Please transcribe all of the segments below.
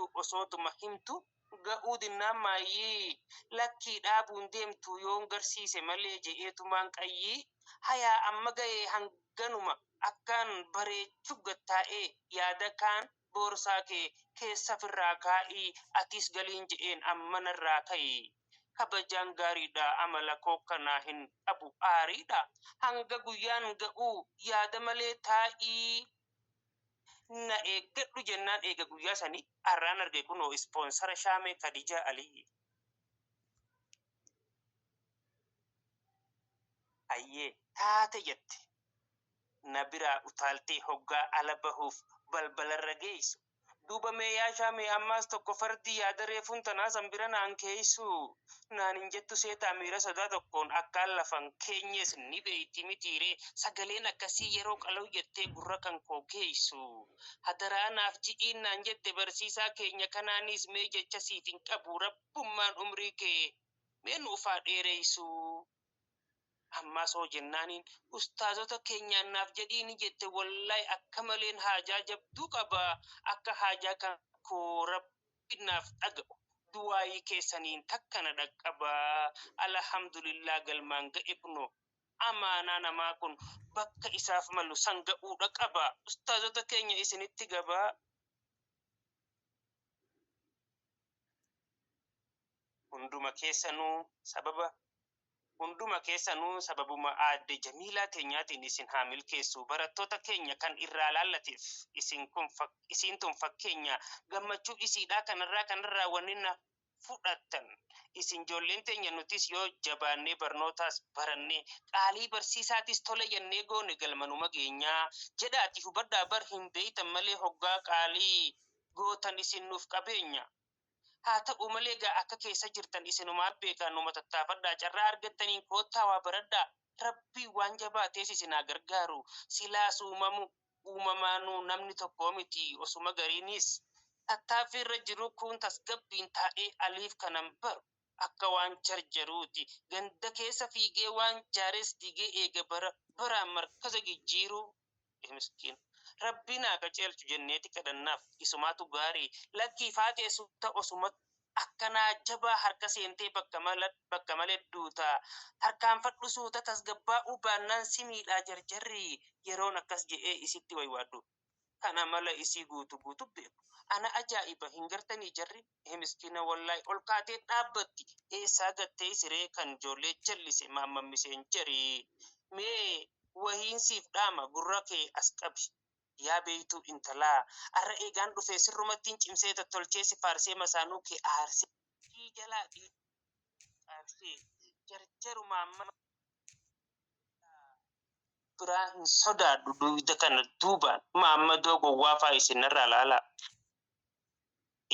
jettu osootuma himtu ga'uu dinnaan maayyii lakkii dhaabuun deemtu yoon garsiise malee je'eetumaan qayyii hayaa amma ga'ee hanganuma akkaan bareechu gad taa'ee yaada kaan boorsaa kee keessa firraa kaa'ii atiis galiin je'een amma narraa ka'i kabajaan gaariidha amala koo kanaa hin qabu aariidha hanga guyyaan ga'uu yaada malee taa'ii na eeggadhu jennaan eega guyyaa sanii arraan arge kunoo ispoonsara Shaamee Kadijaa Aliyyi. Hayyee taate jette na biraa utaaltee hoggaa ala bahuuf balbalarra geeysu. Duuba mee yaa Shaamee ammaas tokko fardii yaada reefuun tanaa san bira naan keeysuu? Naan hin jettu seetaa miira sodaa tokkoon akkaan lafan keenyes ni beeyti mitiiree sagaleen akkasii yeroo qalaw jettee gurra kan koo geeysu. Hadaraa naaf ji'iin naan jette barsiisaa keenya kanaaniis mee jecha siif hin qabu rabbummaan umrii kee mee nuuf haa dheereysuu. Ammaas hoo jennaaniin ustaazota keenyaan naaf jedhiini jette wallaay akka maleen haajaa jabduu qaba akka haajaa kan koo rabbi naaf dhaga'u du'aayii keessaniin takka na dhaqqaba alhamdulillah galmaan ga'e kunoo amaanaa namaa kun bakka isaaf malu san ga'uudha qaba ustaazota keenya isinitti gabaa. Hunduma keessanuu sababa Hunduma keessanuu sababuma aadde Jamiilaa teenyaatiin isin haa milkeessu. Barattoota keenya kan irraa laallateef isin kun isiin tun fakkeenya. Gammachuu isiidhaa kanarraa kanarraa wanni na fudhattan. Isin joolleen teenya nutis yoo jabaannee barnootaas barannee qaalii barsiisaatis tole jennee goone galma numa geenyaa. Jedhaati hubadhaa bar hin beeytan malee hoggaa qaalii gootan isin nuuf qabeenya. Haa ta'u malee egaa akka keessa jirtan isinumaa beekaa numa tattaafadhaa carraa argattaniin koottaa waa baradhaa Rabbiin waan jabaatees isin haa gargaaru silaas uumamu uumamaanuu namni tokkoo miti osuma gariinis tattaaffii irra jiruu kuun tasgabbiin taa'ee aliif kanan baru akka waan jarjaruuti ganda keessa fiigee waan jaares diigee eega bara baraan markaza jijjiiruu Eh miskiina. Rabbiin haa qaceelchu jenneeti kadhannaaf. Isumaatu gaarii. Lakkii faaxee suuta osuma akkanaa jabaa harka seentee bakka mala bakka malee duuta. Tarkaanfadhu suuta tasgabbaa'uu baannaan si miidhaa jarjarri. Yeroon akkas je'ee isitti waywaadhu. Kan amala isii guutu guutu beeku. Ana ajaa'iba hin gartanii jarri? Eh miskiina wallaay ol kaatee dhaabbatti. Eessaa gattee siree kan ijoollee jallise maamman miseenjari. Mee wahiin siif dhaama gurra kee as qabi. Yaa beeytuu intalaa. Arra eegaan dhufee sirrumattiin cimsee tottolchee si faarsee masaanuu kee aarsee. Sii jalaa dhiirsee jarjarumaan mala biraa hin sodaadhu duyda kana duubaan maammadoo gowwaa faa isin narraa laalaa.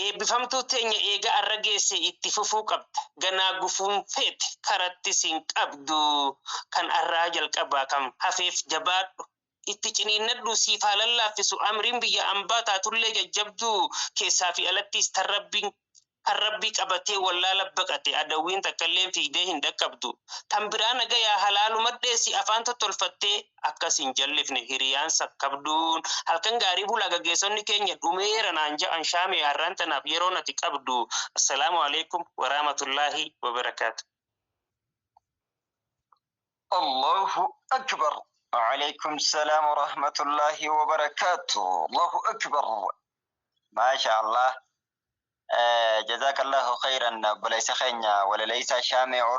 Eebbifamtuu teenya eega arra geesse itti fufuu qabda. Ganaa gufuun feete karatti sin qabdu. Kan arraa jalqabaa kan hafeef jabaadhu. Itti ciniinnadhuu siif haa lallaaffisu amriin biyya ambaa taatullee jajjabduu keessaa fi alattiis tan rabbiin kan Rabbii qabatee wallaala baqate adawwiin takkalleen fiigdee hin dhaqqabdu. Tan biraa nagayaa halaaluma dheessi afaan tottolfattee akka sin jallifne hiriyaan sakkabduun halkan gaarii bulaa gaggeessonni keenya dhumeera naan ja'an shaamee arraan tanaaf yeroon ati qabdu. Assalaamu alaikum waraamatullaahi wabarakaatu. Allahu Akbar. Waalaikum salaam wa rahmatullahi wa barakaatu. Allahu Akbar. Maasha Allah. Jazakallahu khairan obboleessa keenya walaleessaa Shaamee Oromoo.